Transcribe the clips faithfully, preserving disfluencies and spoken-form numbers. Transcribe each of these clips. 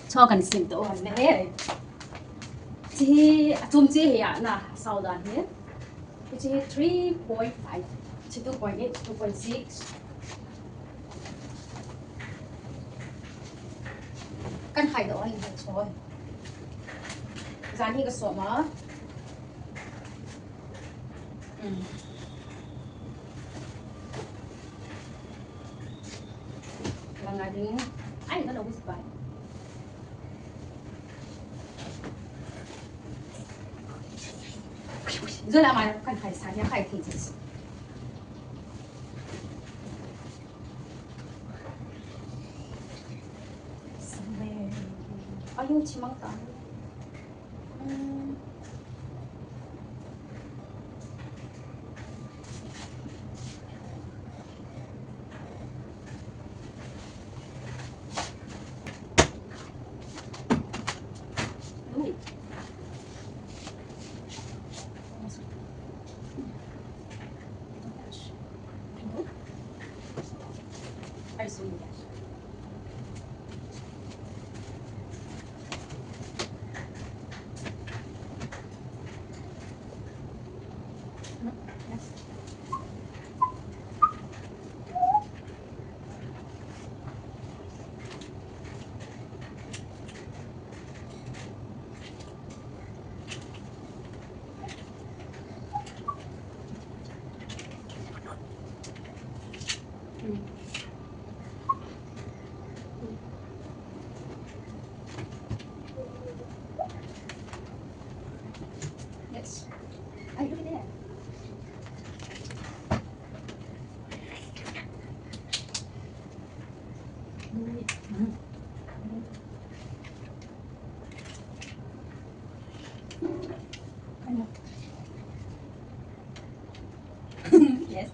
Cho kan sim to han le he. Chi, achom chi hi a na, sao dan hi. Chi three point five, chi two point eight, two point six. Kan khai to han le cho. Jan hi ka so ma. Hmm. Lang a ding. Ai, ka lo wis bai. Zo la ma kan khai sa ya khai thei thei. Ayo, chimang ta. Hmm. Yes. Ay, look at that. Yes.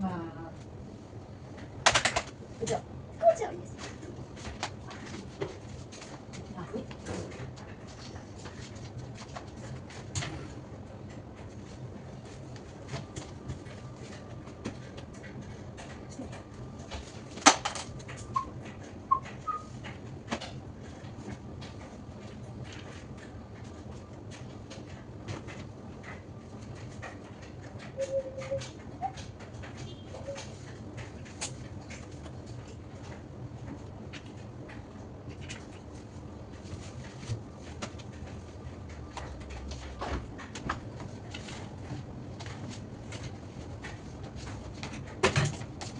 Wow. Good job. Good job. Yes. Lovely.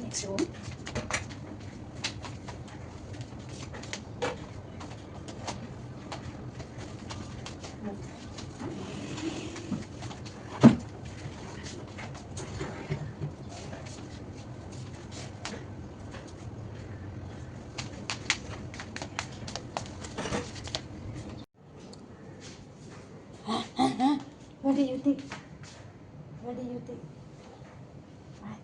Next room. What do you think? What do you think? Ah,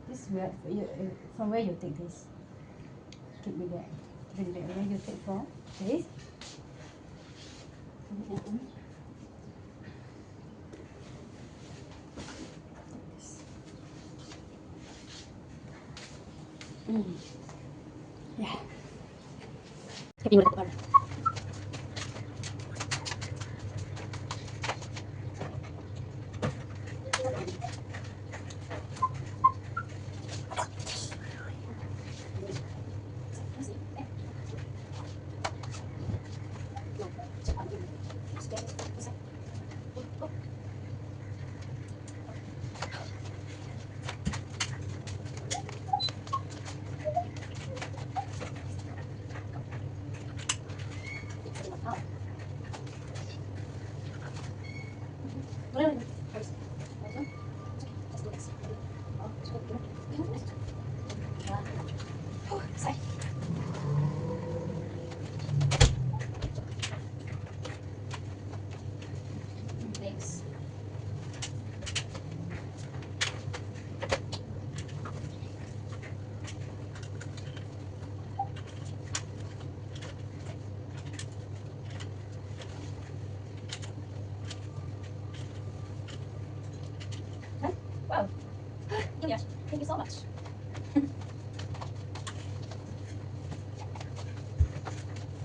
this where you, uh, from where you take this? Give me that. Bring that. Where you take from? This? Mm. Yeah.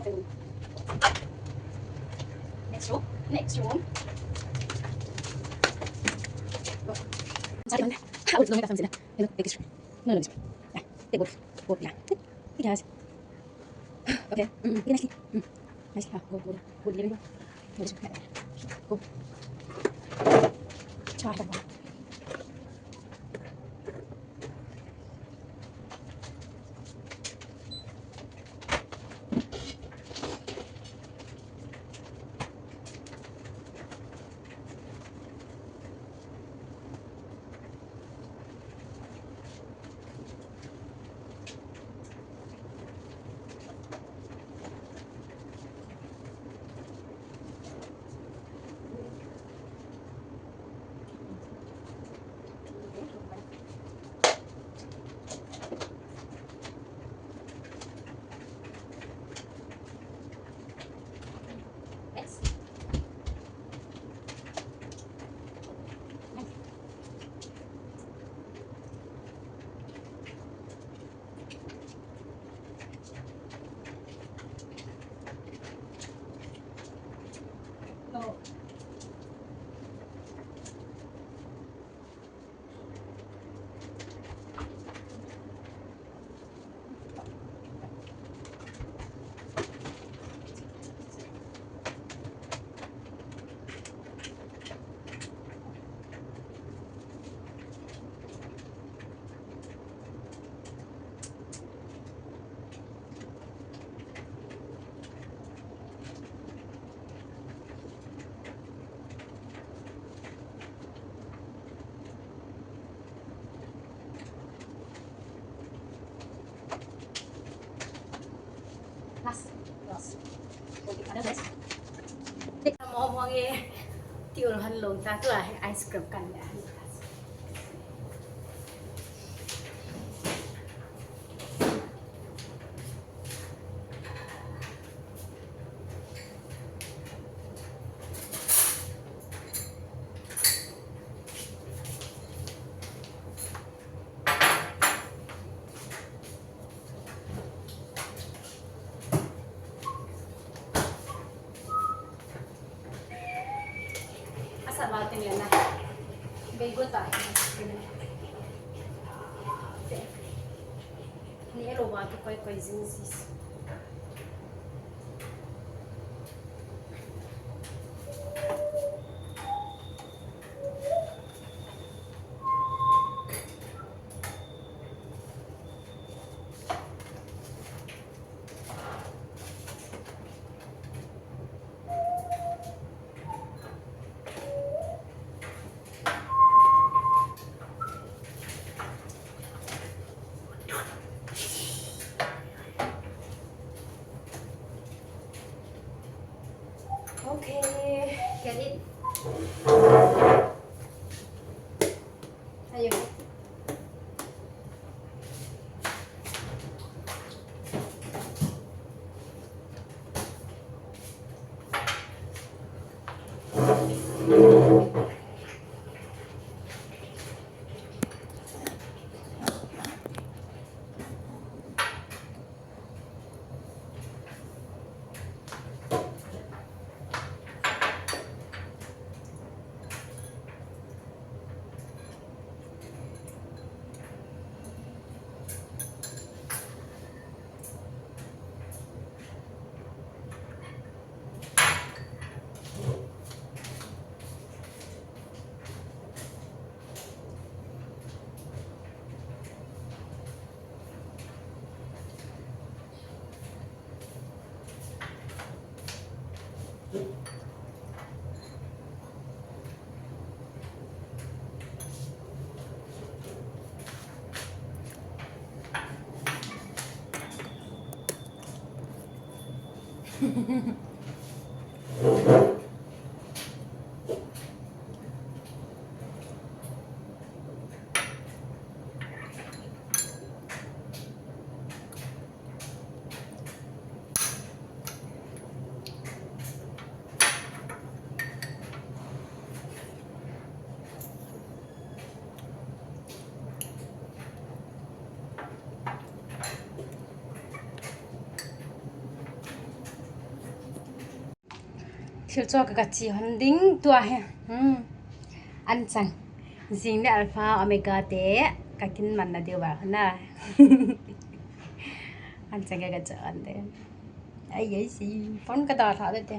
Next room. Next room. Go. Sorry, man. How is it going to come? No, no, no. Yeah. Take good. Good, yeah. Hey, guys. Okay. Mm, okay, nicely. Mm. Nicely. Ah, go, go, go. Good, go. Go. Try that one. Last. Last. Another best. Tik mo mo nge. Ti ul han long ta tu a ice cream kan le. Asa bating lena. Bego ta. Ni elo ba ki koi koi zin sis. Okay, get it. Ayo. Thil cho ka, ka chi hon ding tua he. Hmm. An chang. Jing le alpha omega te ka kin man na deu ba na. An chang ka, ka cha an de. Ai, ai, si. Phone ka da tha de te.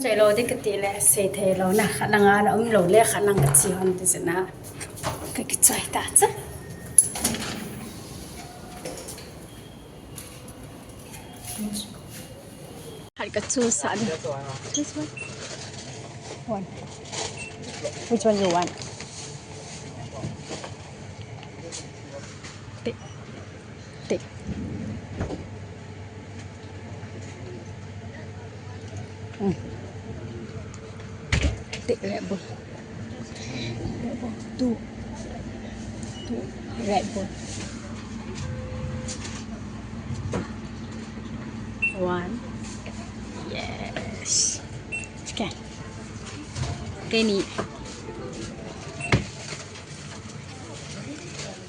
Chai lo de ka ti le, sei thei lo na. Kha na nga na um lo le, kha na nga chi hon de se na. Ka ki chai ta cha. Hai ka chu sa ni. This one. One. Which one you want? Take. Take. Mm. Take Red Bull. Red Bull. Two. Two. Red Bull. One. Yes. Okay. Kei ni.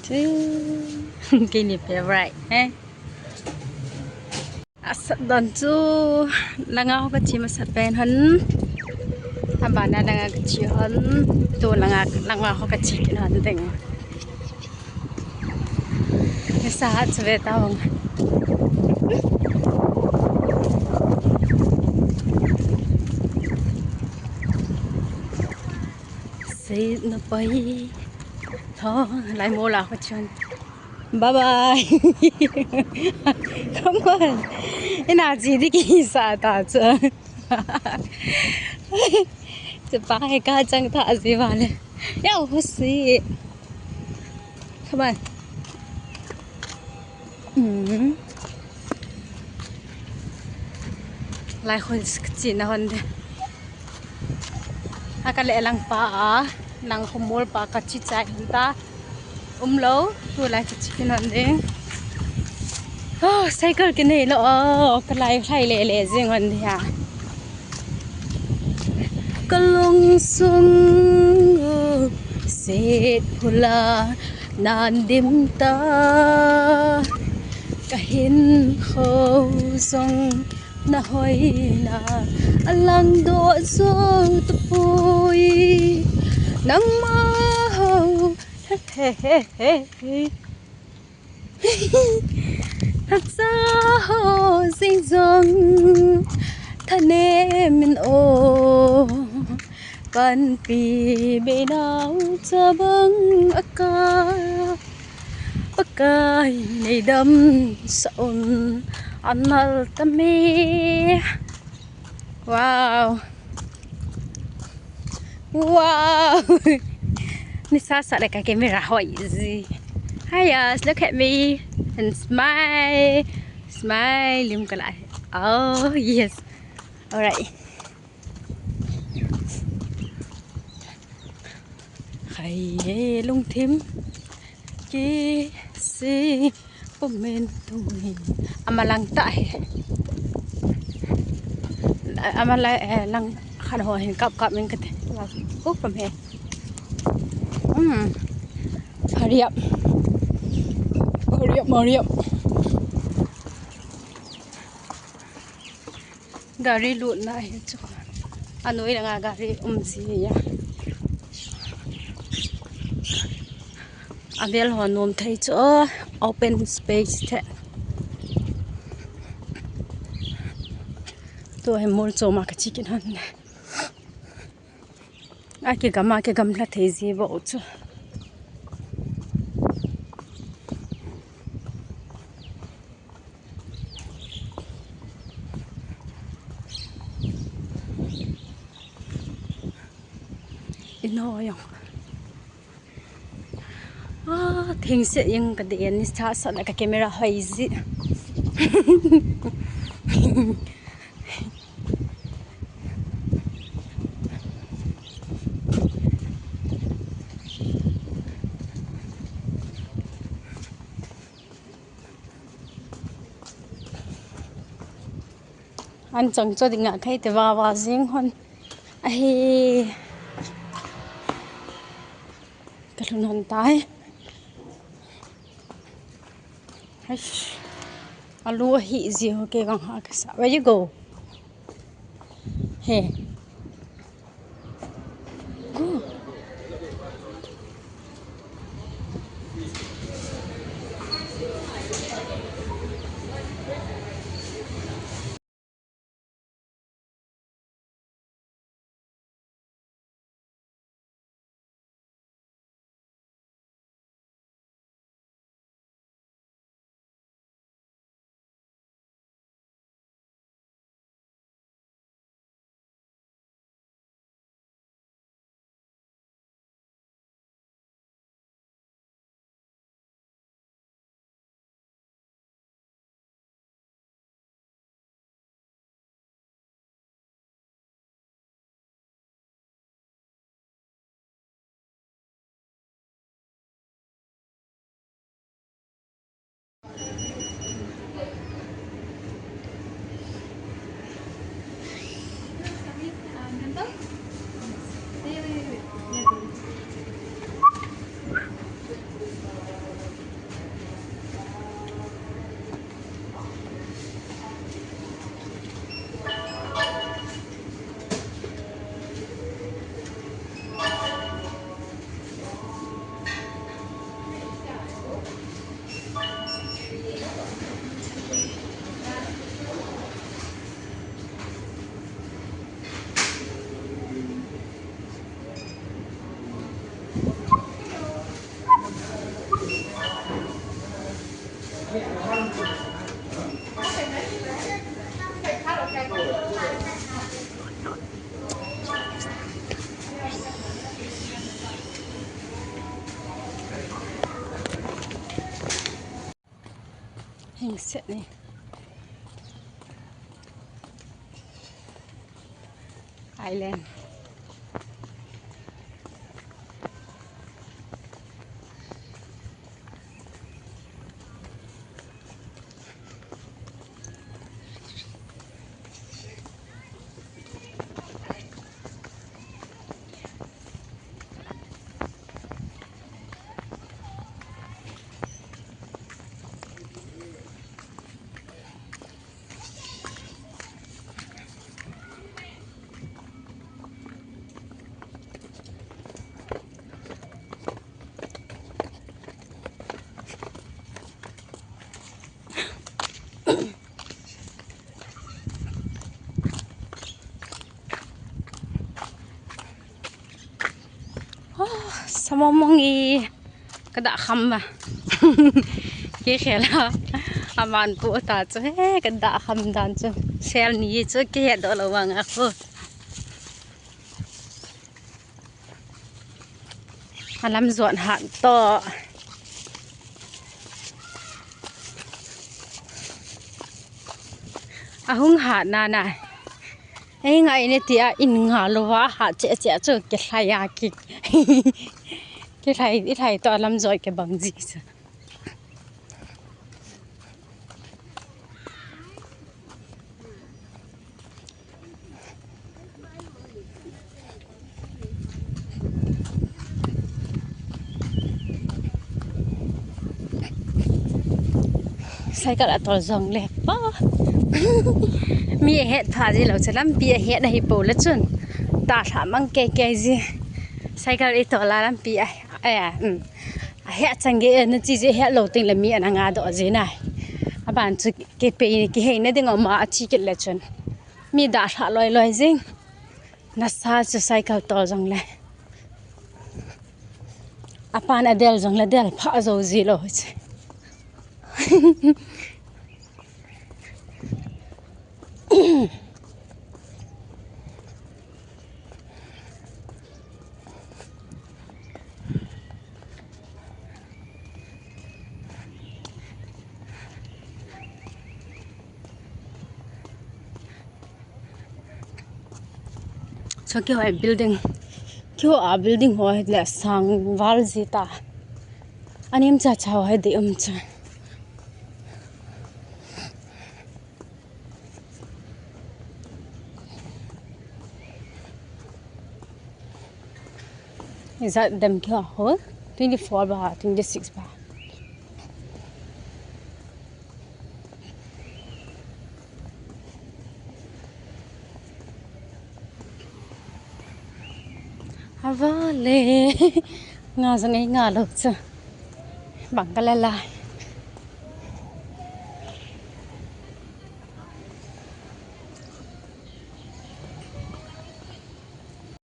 Two. Kei ni favorite, eh? Asat don chu langa ho ka chi masat pen hon. Abana langa ka chi hon. Tu langa, langa ho ka chi kin hon ding. Ni sa hat chu ve ta hong. Sei na pai. Tho, lai mo la ho chun. Bye bye. Come on. Ina ji di ki sa ta chu. Chu pa he ka chang ta ji ba le. Yau ho si. Come on. Mm. Lai khun chi na hon de. A ka le lang pa a, nang khumul pa ka chi chai hon ta. Um lo, tu lai ka chi kin hon de. Oh, cycle ki nei lo, oh, ka lai khai le le jing hon de ha. Ka lungsung u set phula nan dim ta, ka hinkho jong na hoina a langdoh jou tapoi, nangma ho. He, he, he, he. Hacha ho jing jong thanem in o, panpi beinau chabang a ka, Pakai nei damsah un, anal tame. Wow. Wow. Ni sa sa le ka camera hoi ji. Hi guys, look at me and smile. Smile, lim ka la. Oh, yes. All right. Khai e lungthim. Ki si. Pum men tu hi. Ama lang ta he. Ama la, eh, lang khan ho hin kap kap min kate. Ku pum he. Hmm. Hurry up. Hurry up, hurry up. Gari lutna hi chu. Anoi langa gari um ji ya. Avel ho nom thei chu, open space the. Tu hi mol choma ka chi kin hon. A kigam a kigamla thei ji bou chu. Ino jong. Ah, thengse jeng ka dei, ni sa sa le ka camera hoi ji. An chang cho dinga khai te va va jing hon. Ahi. Ka lhun hon tai. Eish. Alu ahi ji ho ke gang ha ka sa. Where you go? Hey. Go. Heng set ni. Island. Oh, samomong i kada kham ba. Ke khela. Aman pu ta chu he kada kham dan chu. Sel ni chu ke do lo wang a ko. Alam zuan hat to. Ahung hat na na. Ei ngai ne tia in nga lo wa hat che che chu ke thlai a ki. Ke thlai, i thlai to alam zoi ke bang ji sa. Cycle a tol zong le pa. Mi a het pha ji lo che lampi a het a hi po le chun. Ta tha mang kei kei ji. Cycle i tol a lampi a, a, um. A het chang ge na chi ji het lo ting le mi a na nga do ji na. A ban chu Kei pe kihei na ding a um a, a chi kit le chun. Mi da hla loi loi jing. Nasa chu cycle tol jong le. A pan a del jong le del pha jo ji lo chu. Cho keiho building, keiho a building ho le sang val ji ta. Anem cha cha ho hi dei um cha. Is that them keiho ho? Twenty-four ba, twenty-six ba. Avale. Nga jong ei ngalou chu. Bang kala lai.